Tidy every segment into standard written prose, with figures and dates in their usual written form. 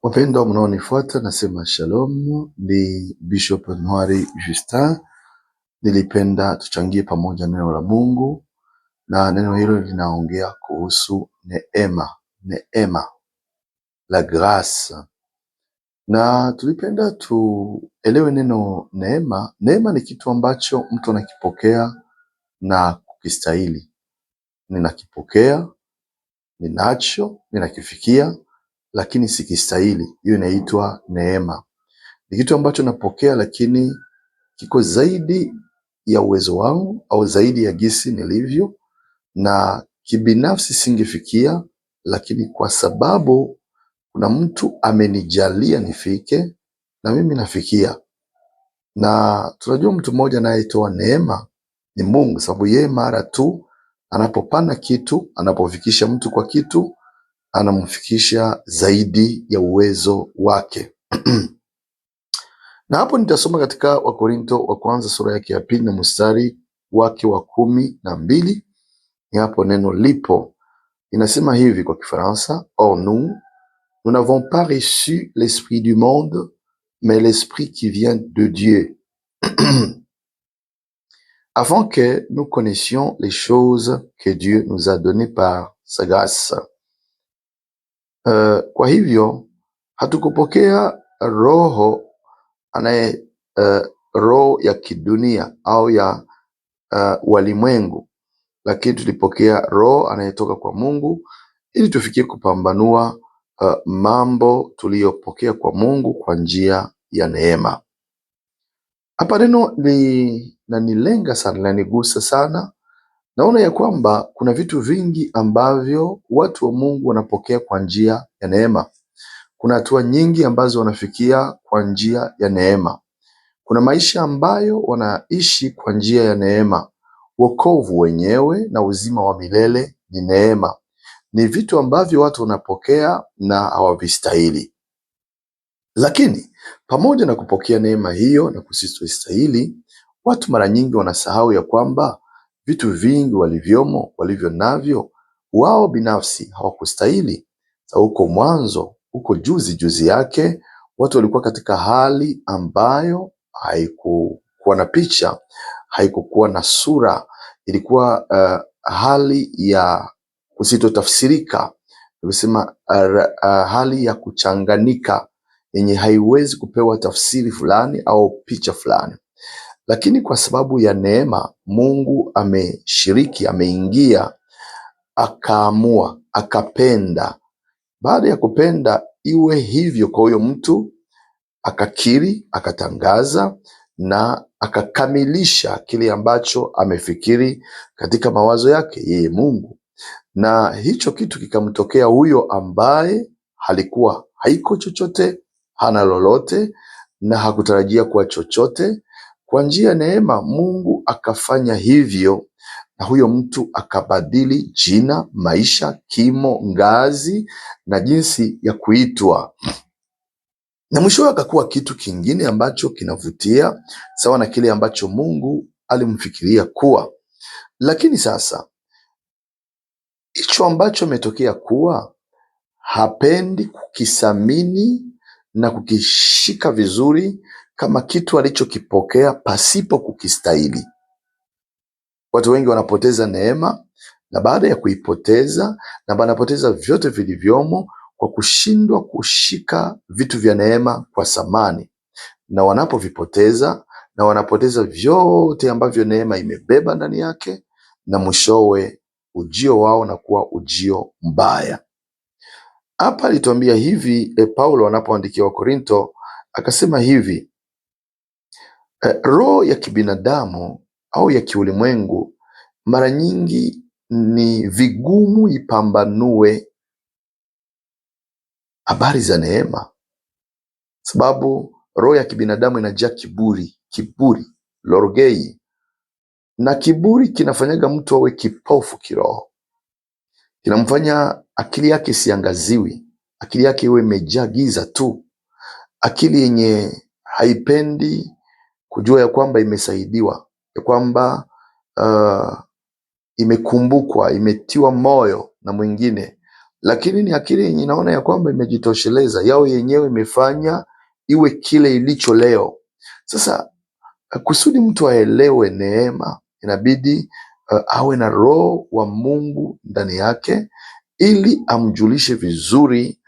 Wapendwa mnaonifuata, nasema shalom. Ni Bishop Ntwari Justin. Nilipenda tuchangie pamoja neno la Mungu, na neno hilo linaongea kuhusu neema, neema, la grace. Na tulipenda tuelewe neno neema. Neema ni kitu ambacho mtu anakipokea na kukistahili. Ninakipokea, ninacho, ninakifikia, lakini sikistahili. Hiyo inaitwa neema. Ni kitu ambacho napokea, lakini kiko zaidi ya uwezo wangu au zaidi ya gisi nilivyo, na kibinafsi singefikia, lakini kwa sababu kuna mtu amenijalia nifike, na mimi nafikia. Na tunajua mtu mmoja anayetoa neema ni Mungu, sababu yeye mara tu anapopana kitu, anapofikisha mtu kwa kitu, anamfikisha zaidi ya uwezo wake. Na hapo nitasoma katika Wakorinto wa kwanza sura yake ya 2 na mstari wake wa 12. Ni hapo neno lipo. Inasema hivi kwa Kifaransa: Or nous, nous n'avons pas reçu l'esprit du monde, mais l'esprit qui vient de Dieu, afin que nous connaissions les choses que Dieu nous a données par sa grâce. Kwa hivyo hatukupokea roho anaye roho ya kidunia au ya walimwengu, lakini tulipokea roho anayetoka kwa Mungu ili tufikie kupambanua mambo tuliyopokea kwa Mungu kwa njia ya neema. Hapa neno linanilenga sana, linanigusa sana. Naona ya kwamba kuna vitu vingi ambavyo watu wa Mungu wanapokea kwa njia ya neema. Kuna hatua nyingi ambazo wanafikia kwa njia ya neema. Kuna maisha ambayo wanaishi kwa njia ya neema. Wokovu wenyewe na uzima wa milele ni neema. Ni vitu ambavyo watu wanapokea na hawavistahili. Lakini pamoja na kupokea neema hiyo na kusistahili, watu mara nyingi wanasahau ya kwamba vitu vingi walivyomo, walivyo navyo, wao binafsi hawakustahili. Huko mwanzo, huko juzi juzi yake, watu walikuwa katika hali ambayo haikukuwa na picha, haikukuwa na sura, ilikuwa hali ya kusitotafsirika, nimesema hali ya kuchanganika yenye haiwezi kupewa tafsiri fulani au picha fulani. Lakini kwa sababu ya neema, Mungu ameshiriki, ameingia, akaamua, akapenda. Baada ya kupenda iwe hivyo kwa huyo mtu, akakiri, akatangaza na akakamilisha kile ambacho amefikiri katika mawazo yake yeye Mungu, na hicho kitu kikamtokea huyo ambaye halikuwa haiko chochote, hana lolote na hakutarajia kuwa chochote. Kwa njia ya neema Mungu akafanya hivyo, na huyo mtu akabadili jina, maisha, kimo, ngazi na jinsi ya kuitwa, na mwishowe akakuwa kitu kingine ambacho kinavutia sawa na kile ambacho Mungu alimfikiria kuwa. Lakini sasa hicho ambacho ametokea kuwa hapendi kukisamini na kukishika vizuri kama kitu alichokipokea pasipo kukistahili. Watu wengi wanapoteza neema, na baada ya kuipoteza na wanapoteza vyote vilivyomo kwa kushindwa kushika vitu vya neema kwa thamani, na wanapovipoteza na wanapoteza vyote ambavyo neema imebeba ndani yake, na mwishowe ujio wao na kuwa ujio mbaya. Hapa alituambia hivi Paulo anapoandikia Wakorinto akasema hivi roho ya kibinadamu au ya kiulimwengu mara nyingi ni vigumu ipambanue habari za neema, sababu roho ya kibinadamu inajaa kiburi, kiburi, lorgei, na kiburi kinafanyaga mtu awe kipofu kiroho, kinamfanya akili yake isiangaziwi, akili yake iwe imejaa giza tu, akili yenye haipendi kujua ya kwamba imesaidiwa, ya kwamba imekumbukwa, imetiwa moyo na mwingine, Lakini ni akili yenye inaona ya kwamba imejitosheleza, yao yenyewe imefanya iwe kile ilicho leo. Sasa kusudi mtu aelewe neema, inabidi awe na Roho wa Mungu ndani yake ili amjulishe vizuri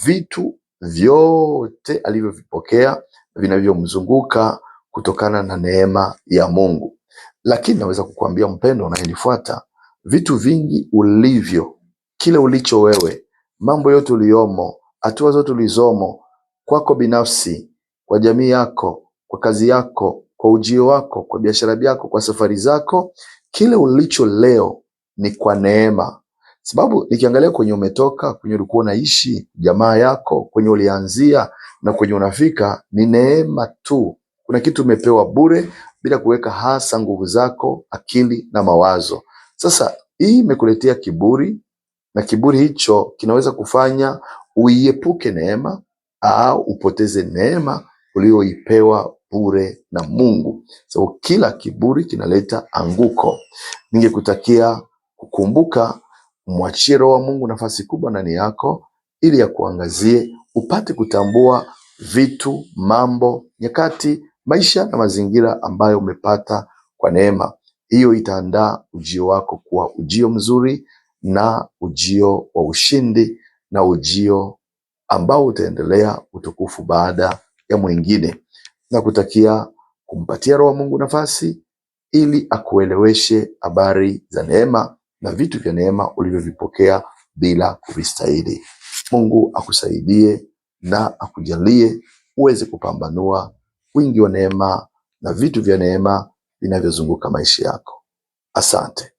vitu vyote alivyovipokea vinavyomzunguka kutokana na neema ya Mungu. Lakini naweza kukuambia mpendo unayenifuata, vitu vingi ulivyo, kile ulicho wewe, mambo yote uliyomo, hatua zote ulizomo, kwako binafsi, kwa jamii yako, kwa kazi yako, kwa ujio wako, kwa biashara yako, kwa safari zako, kile ulicho leo ni kwa neema. Sababu nikiangalia kwenye umetoka, kwenye ulikuwa unaishi, jamaa yako, kwenye ulianzia na kwenye unafika, ni neema tu. Kuna kitu umepewa bure bila kuweka hasa nguvu zako, akili na mawazo. Sasa hii imekuletea kiburi, na kiburi hicho kinaweza kufanya uiepuke neema au upoteze neema ulioipewa bure na Mungu. So kila kiburi kinaleta anguko. Ningekutakia kukumbuka, mwachie Roho wa Mungu nafasi kubwa ndani yako ili akuangazie upate kutambua vitu, mambo, nyakati, maisha na mazingira ambayo umepata kwa neema. Hiyo itaandaa ujio wako kuwa ujio mzuri na ujio wa ushindi na ujio ambao utaendelea utukufu baada ya mwingine, na kutakia kumpatia Roho wa Mungu nafasi ili akueleweshe habari za neema na vitu vya neema ulivyovipokea bila kuvistahili. Mungu akusaidie na akujalie uweze kupambanua wingi wa neema na vitu vya neema vinavyozunguka maisha yako. Asante.